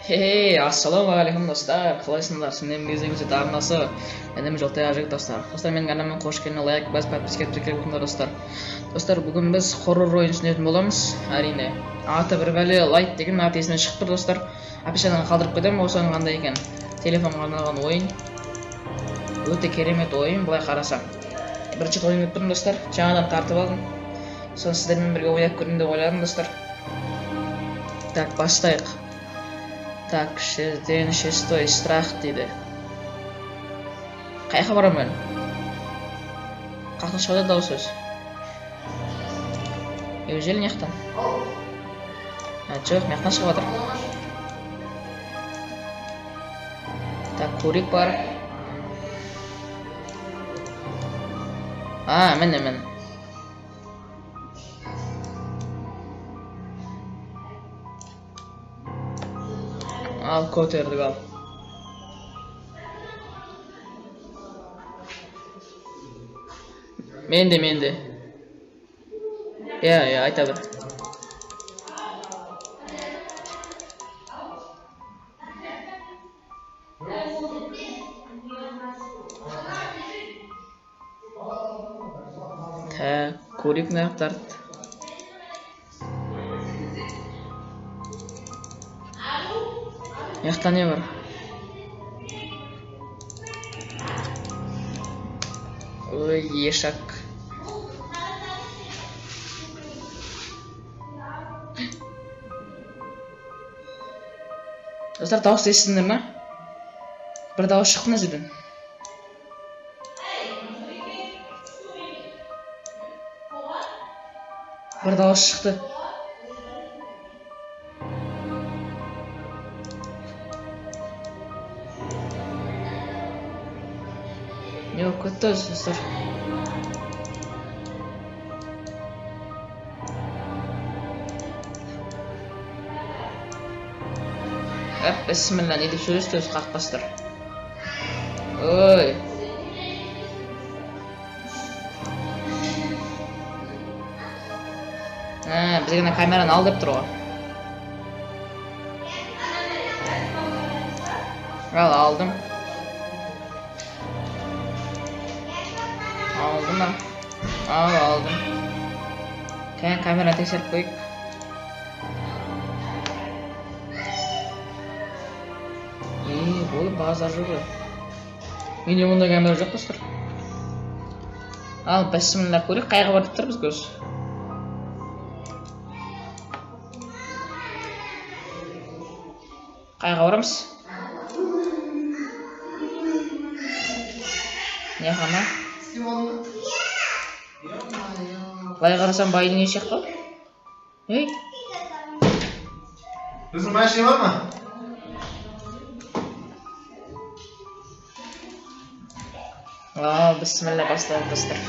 Хей, ассалаумағалейкум достар, қалайсыңдар? Сендермен кездесіп арнасы, інім Жолтай жігіт достар. Достар, менің арнама қош келдіңдер, лайк басып, подписка тіркеліп отырыңдар достар. Достар, бүгін біз хоррор ойын түсінетін боламыз, әрине. Аты бір бәле лайт деген аты есімнен шығып тұр достар. Описаниеға қалдырып кетемін, осы ойын қандай екен. Телефонға арналған ойын. Өте керемет ойын, былай қарасам. Бірінші рет ойнап тұрмын достар, жаңадан тартып алдым. Соны сіздермен бірге ойнап көрейін деп ойладым достар. Так, бастайық. Так, день шестой, страх дейді. Қаяққа барамын мен? Қаяқтан шығады дауыс өзі? Неужели мына жақтан? А, жоқ, мына жақтан шығып жатыр. Так, көрейік барып. А, міне, міне. Ал, көтердік ал. Мен де, мен де. Иә, иә, айта бер. Так, көрейік мына жақтарды. Мына жақта не бар? Ой, ешак. Достар, дауыс естідіңдер ма? Бір дауыс шықты мына жерден. Бір дауыс шықты. Не болып кетті өзі, достар? Әп, бісміллә, не деп сөйлесті өзі қақпастыр. Ой. Ә, бізге ана камераны ал деп тұр ғой. Ал, алдым. Алдым ба? Ал, алдым. Кәне, камераны тексеріп қояйық. Е, бұл базар жоқ қой. Менде мұндай камера жоқ достар. Ал, бісміллә, көрейік, қайға барып тұр бізге өзі. Қайға барамыз? Не қана? Былай қарасам байдың үйі сияқты ғой. Ей. Біздің машина бар ма? Ал, бісміллә, басталды достар.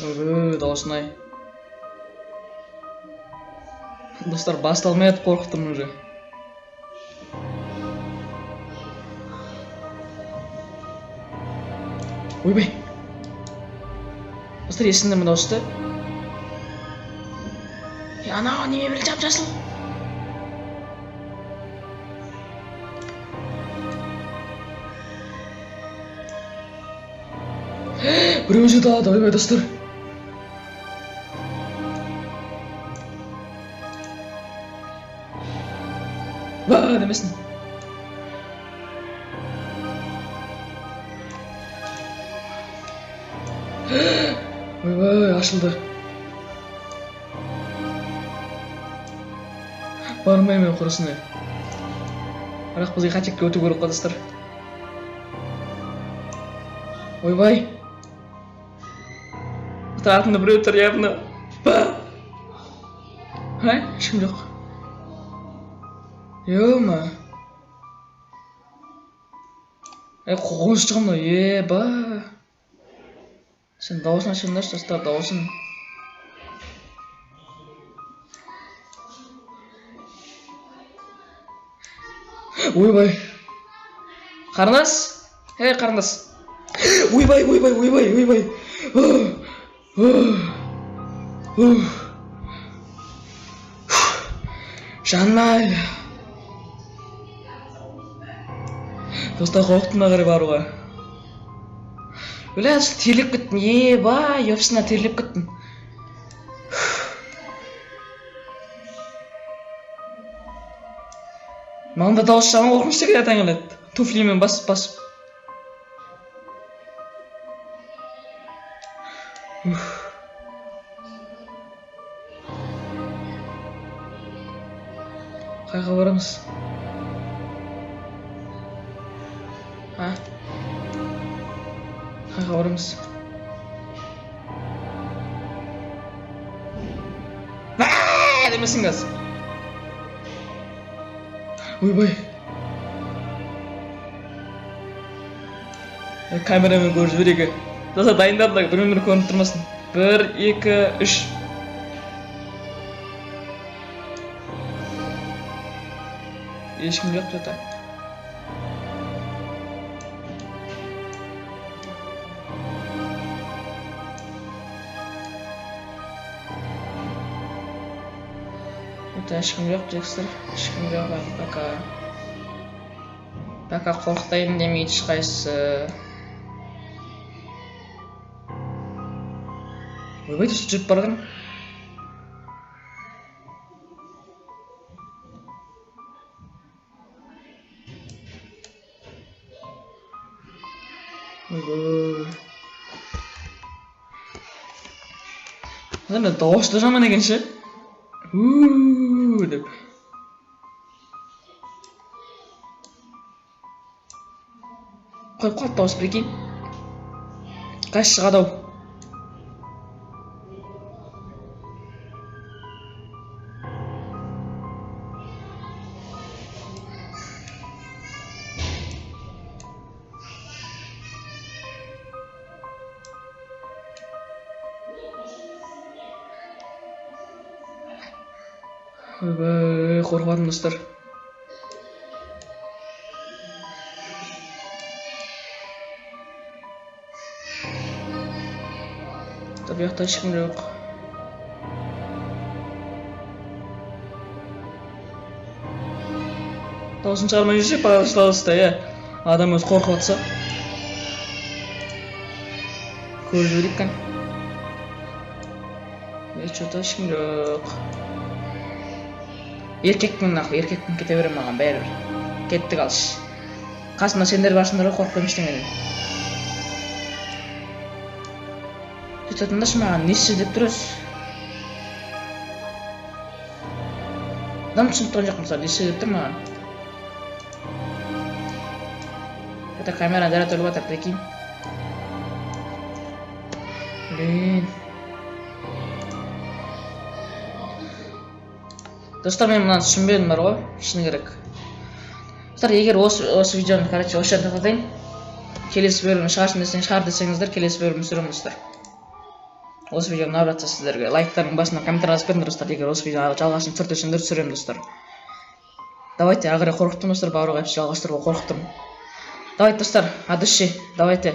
Ой, дауысын ай. Достар, басталмай ақ қорықтым уже. Ойбай. Достар, естідіңдер ме дауысты? Е, анау неме бір жап-жасыл. Біреу жатады, ойбай, достар. Ба, демесін. Ойбай, ашылды. Бармаймын мен құрысын. Бірақ бізге хатикке өту керек қой, достар. Ойбай. Достар, артымда біреу тұр, явно. Ба. Ха, ешкім жоқ. Ё-ма. Ей, қорқынышты ғой мынау, е, ба. Сен дауысын ашыңдаршы, достар, дауысын. Ойбай. Қарындас? Ей, қарындас. Ойбай, ойбай, ойбай, ойбай. Ух. Жаным. Достар, қорықтым ары қарай баруға. Бля, терлеп кеттім. Ебай, ёпсына, терлеп кеттім. Маған да дауыс жаман қорқынышты екен, атаң келеді. Туфлимен басып басып. Уф. Қайға барамыз? А? Қайға барамыз? Ааа, демесін қазір. Ойбай. Камерамен көріп жіберейік. Достар, дайындадық, бір бірін көрініп тұрмасын. 1, 2, 3. Ешкім жоқ что-то. Это ешкім жоқ, Джекстер. Ешкім жоқ әлі пока. Пока қорқытайын демейді ешқайсысы. Ойбай, достар, жүріп бара жатырмын. Ойбай. Мына дауысы да жаман екен ше. Ууу деп. Қойып қалды дауыс, прикинь. Қайсы шығады ау? Ойбай, қорқып жатырмын, достар. Бұл жақта ешкім жоқ. Дауысын шығармай жүрсе, пожалуйста, иә. Адам өзі қорқып жатса. Көріп жіберейік кән. Е, чё-то ешкім жоқ. Еркекпін, нахуй, еркекпін, кете беремін, маған бәрібір. Кеттік, алшы. Қасымда сендер барсыңдар ғой, қорықпаймын ештеңеден. Сөйтіп маған не істе деп тұр өзі? Адам түсініп тұрған жоқпын, мысалы, не істе деп тұр маған. Это камера заряд өліп жатыр, прикинь. Блин. Достар, мен мынаны түсінбедім бар ғой, шыны керек. Достар, егер осы видеоны, короче, осы жерде тоқтатайын. Келесі бөлімін шығарсын десең, шығар десеңіздер, келесі бөлімін түсіремін, достар. Осы видео ұнап жатса сіздерге лайктардың басына комментарий жазып беріңдер, достар. Егер осы видеоның жалғасын түсір десеңдер, түсіремін, достар. Давайте, ары қарай қорқып тұрмын, достар, баруға, әйтпесе жалғастыруға қорқып тұрмын. Давайте, достар, от души, давайте.